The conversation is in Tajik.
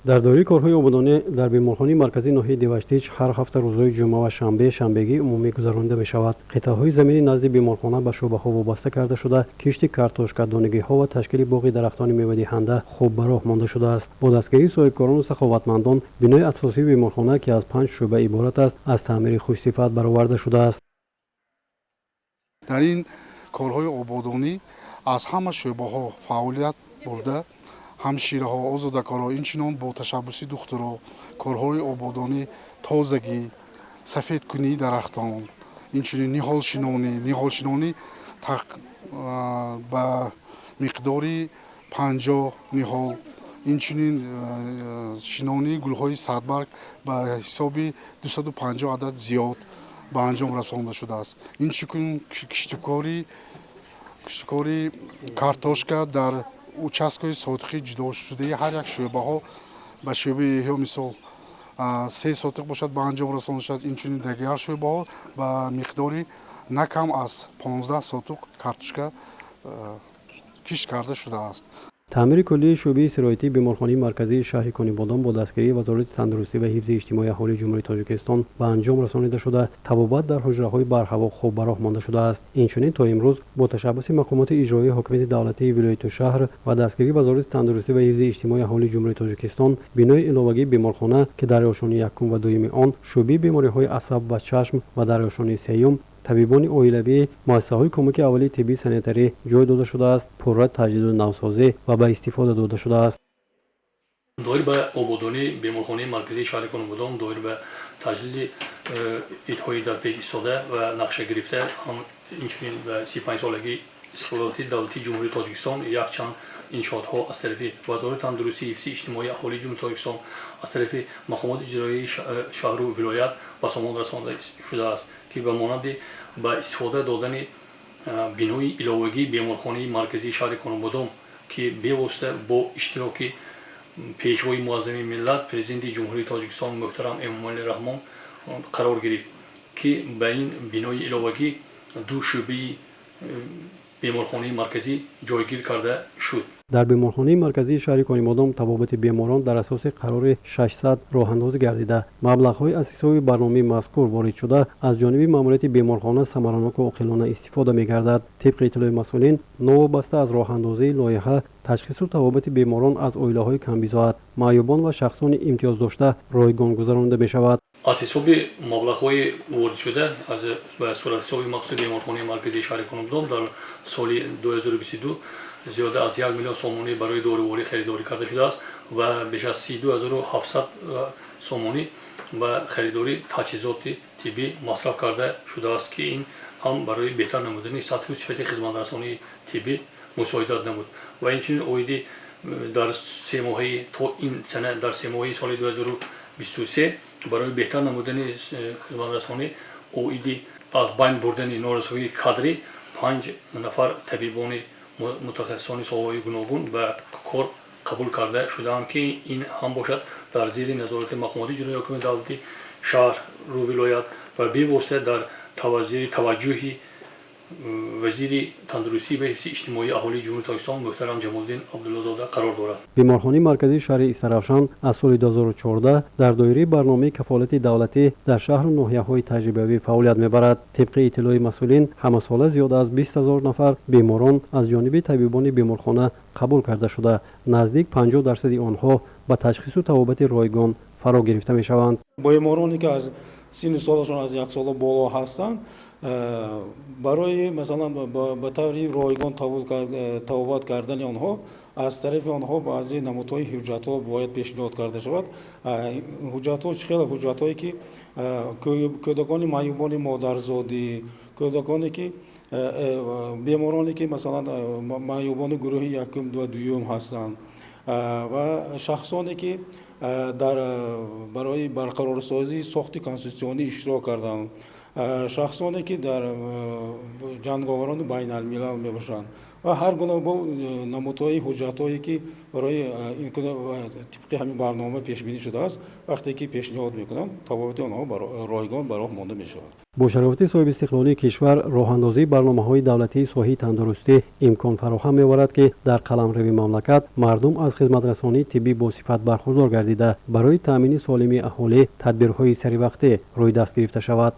Дар доираи корҳои ободонӣ дар беморхонаи марказии ноҳияи Деваштич ҳар ҳафта рӯзҳои ҷумъа ва шанбе шанбегии умумӣ гузаронида мешавад. Қитъаҳои замини назди беморхона ба шӯъбаҳо вобаста карда шуда, кишти картошка, донагиҳо ва ташкили боғи дарахтони мевадиҳанда хуб ба роҳ монда шудааст. Бо дастгирии соҳибкорону саховатмандон бинои асосии беморхона, ки аз панҷ шӯъба иборат аст, аз таъмири хушсифат бароварда шудааст. Дар ин корҳои ободонӣ аз ҳама шӯъбаҳо фаъолият бурда, ҳамшираҳо, озодакорҳо, инчунин бо ташаббуси духтуро корҳои ободонӣ, тозагӣ, сафедкунии дарахтон, инчунин ниҳолшинонӣ ба миқдори 50 ниҳол, инчунин шинонии гулҳои садбарг ба ҳисоби 250 адад зиёд ба анҷом расонда шудааст. Инчунин киштукори картошка дар участкаҳои сотихи ҷудошудаи ҳар як шӯъбаҳо, ба шӯъбаи эҳё, мисол, 3 сотих бошад, ба анҷом расонда шудааст. Инчунин дигар шӯъбаҳо ба миқдори на кам аз 15 сотих картошка кишт карда шудааст. Таъмири куллии шӯъбаи сироятии беморхонаи марказии шаҳри Конибодом бо дастгирии Вазорати тандурустӣ ва ҳифзи иҷтимоии аҳолии Ҷумҳурии Тоҷикистон ба анҷом расонида шуда, табобат дар ҳуҷраҳои барҳаво хуб ба роҳ монда шудааст. Инчунин то имрӯз бо ташаббуси мақомоти иҷроии ҳокимияти давлатии вилояту шаҳр ва дастгирии Вазорати тандурустӣ ва ҳифзи иҷтимоии аҳолии Ҷумҳурии Тоҷикистон бинои иловагии беморхона, ки дар ошёнаи якум ва дуюми он шӯъбаи бемориҳои асаб ва чашм ва дар ошёнаи сеюм табибони оилавӣ, муассисаҳои кӯмаки аввалии тиббии санитарӣ ҷой дода шудааст, пурра таҷдиду навсозӣ ва ба истифода дода шудааст. Доир ба ободонии беморхонаи марказии шаҳри Конибодом, доир ба таҷлили идҳои дар пеш истода ва нақша гирифта, инчунин ба 35-солагии истиқлолияти давлатии Ҷумҳурии Тоҷикистон якчанд иншоотҳо аз тарафи Вазорати тандурустӣ, ҳифзи иҷтимоии аҳолии Ҷумҳурии Тоҷикистон, аз тарафи мақомоти иҷроии шаҳру вилоят ба сомон расонда шудааст, ки ба монанди ба истифода додани бинои иловагии беморхонаи марказии шаҳри Конибодом, ки бевосита бо иштироки Пешвои муаззами миллат, Президенти Ҷумҳурии Тоҷикистон муҳтарам Эмомалӣ Раҳмон қарор гирифт, ки ба ин бинои иловагӣ ду шӯъбаи беморхонаи марказӣ ҷойгир карда шуд. Дар беморхонаи марказии шаҳри Конибодом табобати беморон дар асоси қарори 600 роҳандозӣ гардида, маблағҳои аз ҳисоби барномаи мазкур воридшуда аз ҷониби маъмурияти беморхона самараноку оқилона истифода мегардад. Тибқи иттилои масъулин, новобаста аз роҳандозии лоиҳа, ташхису табобати беморон аз оилаҳои камбизоат, маъюбон ва шахсони имтиёздошта ройгон гузаронида мешавад. Аз ҳисоби маблағҳои воридшуда аз ба суратҳисоби махсуси беморхонаи марказии шаҳри Конибодом дар соли 2022 зиёда аз 1 миллион сомонӣ барои доруворӣ харидорӣ карда шудааст ва беш аз 32 700 сомонӣ ба харидории таҷҳизоти тиббӣ масраф карда шудааст, ки ин ҳам барои беҳтар намудани сатҳу сифати хизматрасонии тиббӣ мусоидат намуд. Ва инчунин оиди дар семоҳаи то ин сана, дар семоҳаи соли 2023 барои беҳтар намудани хизматрасонӣ оиди аз байн бурдани норасоии кадрӣ панҷ нафар табибони мутахассисони соҳаҳои гуногун ба кор қабул карда шудаанд, ки ин ҳам бошад дар зери назорати мақомоти иҷроии ҳокимияти давлатӣ, шаҳру вилоят ва бевосита дар зери таваҷҷӯҳи вазири тандурустӣ ва ҳифзи иҷтимоии аҳолии Ҷумҳурии Тоҷикистон муҳтарам Ҷамолиддин Абдуллозода қарор дорад. Беморхонаи марказии шаҳри Истаравшан аз соли 2014 дар доираи барномаи кафолати давлатӣ дар шаҳру ноҳияҳои таҷрибавӣ фаъолият мебарад. Тибқи иттилои масъулин, ҳамасола зиёда аз 20 000 нафар беморон аз ҷониби табибони беморхона қабул карда шуда, наздик 50 дарсади онҳо ба ташхису табобати ройгон фаро гирифта мешаванд. Бемороне, ки аз синну солашон аз 1 сола боло ҳастанд, барои, масалан, ба таври ройгон табобат кардани онҳо аз тарафи онҳо баъзе намудҳои ҳуҷҷатҳо бояд пешниҳод карда шавад. Ҳуҷҷатҳо чӣ хел? Ҳуҷҷатҳое, ки кӯдакони маъюбони модарзодӣ, кӯдаконе ки, бемороне ки, масалан, маъюбони гурӯҳи якум ва дуюм ҳастанд ва шахсоне, ки дар барои барқарорсозии сохти конститутсионӣ иштирок карданд, шахсоне, ки дар ҷанговарони байналмилал мебошанд. Ва ҳар гуна бо намудҳои ҳуҷҷатҳое, ки барои тибқи ҳамин барнома пешбинӣ шудааст, вақте ки пешниҳод мекунанд, табобати онҳо ройгон ба роҳ монда мешавад. Бо шарофати соҳибистиқлолии кишвар, роҳандозии барномаҳои давлатии соҳаи тандурустӣ имкон фароҳам меоварад, ки дар қаламрави мамлакат мардум аз хизматрасонии тиббӣ босифат бархурдор гардида, барои таъмини солимии аҳолӣ тадбирҳои саривақтӣ рӯй даст гирифта шавад.